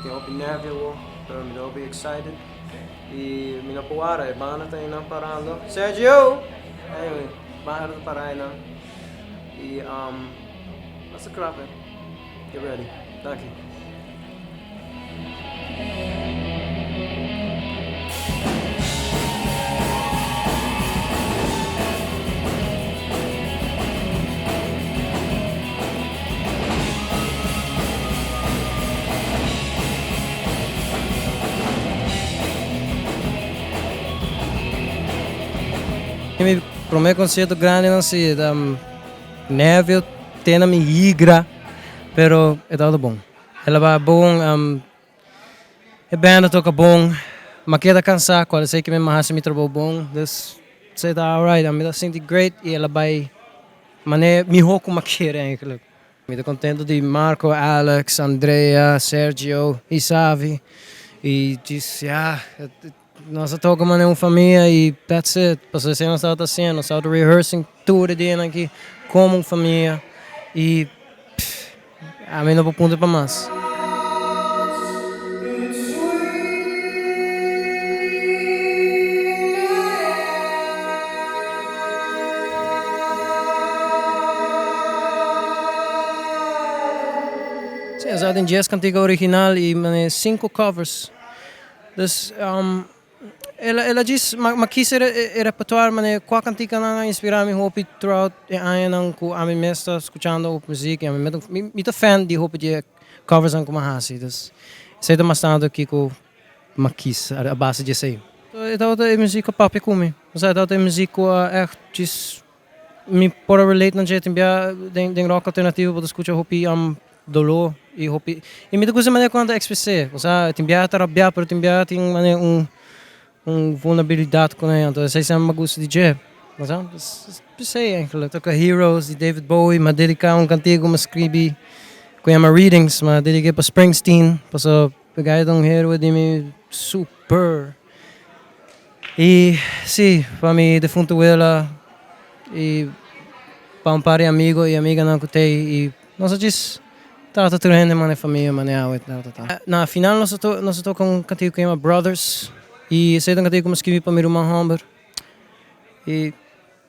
Tin hopi nervio awor, pero mi ta hopi excited y mi no por wara, e banda ta einan parando. Sergio! Anyway, banda ta para einan y nos ta kla pe. Get ready. Danki. Mi prome concierto grandi nan si ta nervio te na mi higra pero e tabata bon. El a bai bon e band a toca bon ma keda cansa cual esey ke mi a haci mi trabou bon dus esey ta alright ami ta sinti great y el a bai mane miho cu mi a kere eigenlijk. Mi ta contento di Marco, Alex, Andrea, Sergio y Xavi y djis ya nos a toca mane un famia y that's it pasobra esey nos tabata haciendo nos tabata rehearsing tur e dianan aki como un famia y ami no por puntra pa mas. Sí, nos tabatin dies cantica original y mane cinco covers. Dus el a el a djis m'a kis e repertoire mane kua kantikanan a inspirá mi hopi throughout e añanan ku ami mes ta skuchando hopi muzik i ami mes mi ta fan di hopi di e coversnan ku m'a hasi. Dus esei ta mas tantu kiko m'a kis a base di esei. E tabata e muzik ku a papia ku mi. Osea e tabata e muzik ku a ègt djis Mi por a relate na dje, tin bia den rock alternativo bo ta scucha hopi dolor y hopi y mi ta gusta e manera cu nan ta expres'e, osea tin bia ta rabia pero tin bia tin manera un un vulnerabilidad cu nan, entonces esey semper mi a gusta di dje, osea p'esey eigenlijk. Toca Heroes di David Bowie, mi a dedica un cantiga cu mi a scribi cu yama Readings, mi a dedica pa Springsteen pasobra e guy ta un heroe di mi super. Y si, pa mi defunto wela y pa un par di amigo y amiganan cu t'ey y nos a djis trata tur hende manera famia manera awe ta ta. Na final nos a nos a toca un cantiga cu yama Brothers y esey ta un cantiga cu mi a scribi pa mi ruman homber y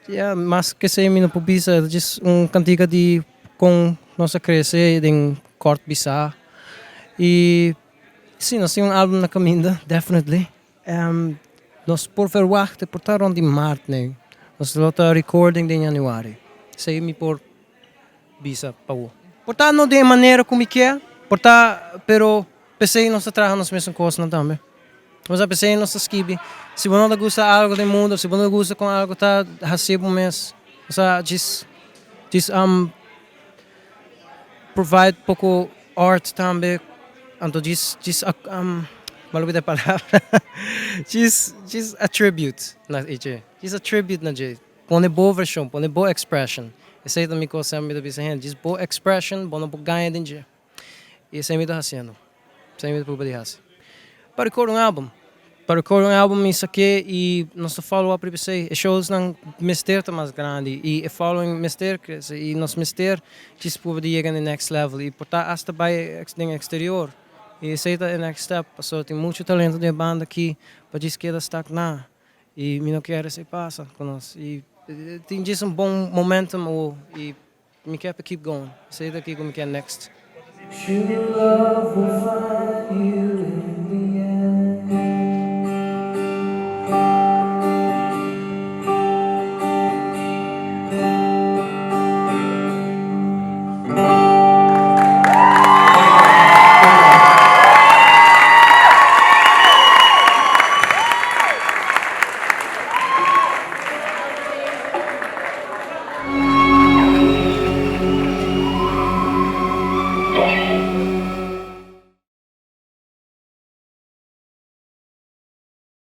ya mas cu esey mi no por bisa ta djis un cantiga di con nos a crece den kort bisa y si nos tin un album na caminda definitely. Nos por verwachta por ta rond di maart nu. Nos lo ta recording den januari. Esei mi por bisa pa bo. Por ta no den e manera ku mi kier, por ta, pero p'esei nos ta traha nos mesun kosnan tambe. Bo sa p'esei nos ta skibi. Si bo no ta gusta algo den mundo, si bo no ta gusta kon algo ta hasi bo mes, bo sa djis djis provide poko art tambe anto djis djis mi a lubida e palabra djis djis attribute na e dje djis attribute na dje pone bo vershon pone bo expression esei ta mi kos semper mi ta bisa hende djis bo expression bo no por gaña den dje y esei mi ta hasiendo. Esei mi ta prueba di hasi. Pa record un album. Pa record un album mi sak'é y nos ta follow up riba esei. E showsnan mester ta mas grandi y e following mester crece y nos mester djis prueba di yega na e next level y por ta hasta bai den exterior. Y esei ta e next step pasobra tin mucho talento den e banda aki pa djis keda stagná y mi no kier esei pasa cu nos y tin djis un bon momentum awo y Mi kier pa keep going. Esei ta kiko mi kier next. True love will find you.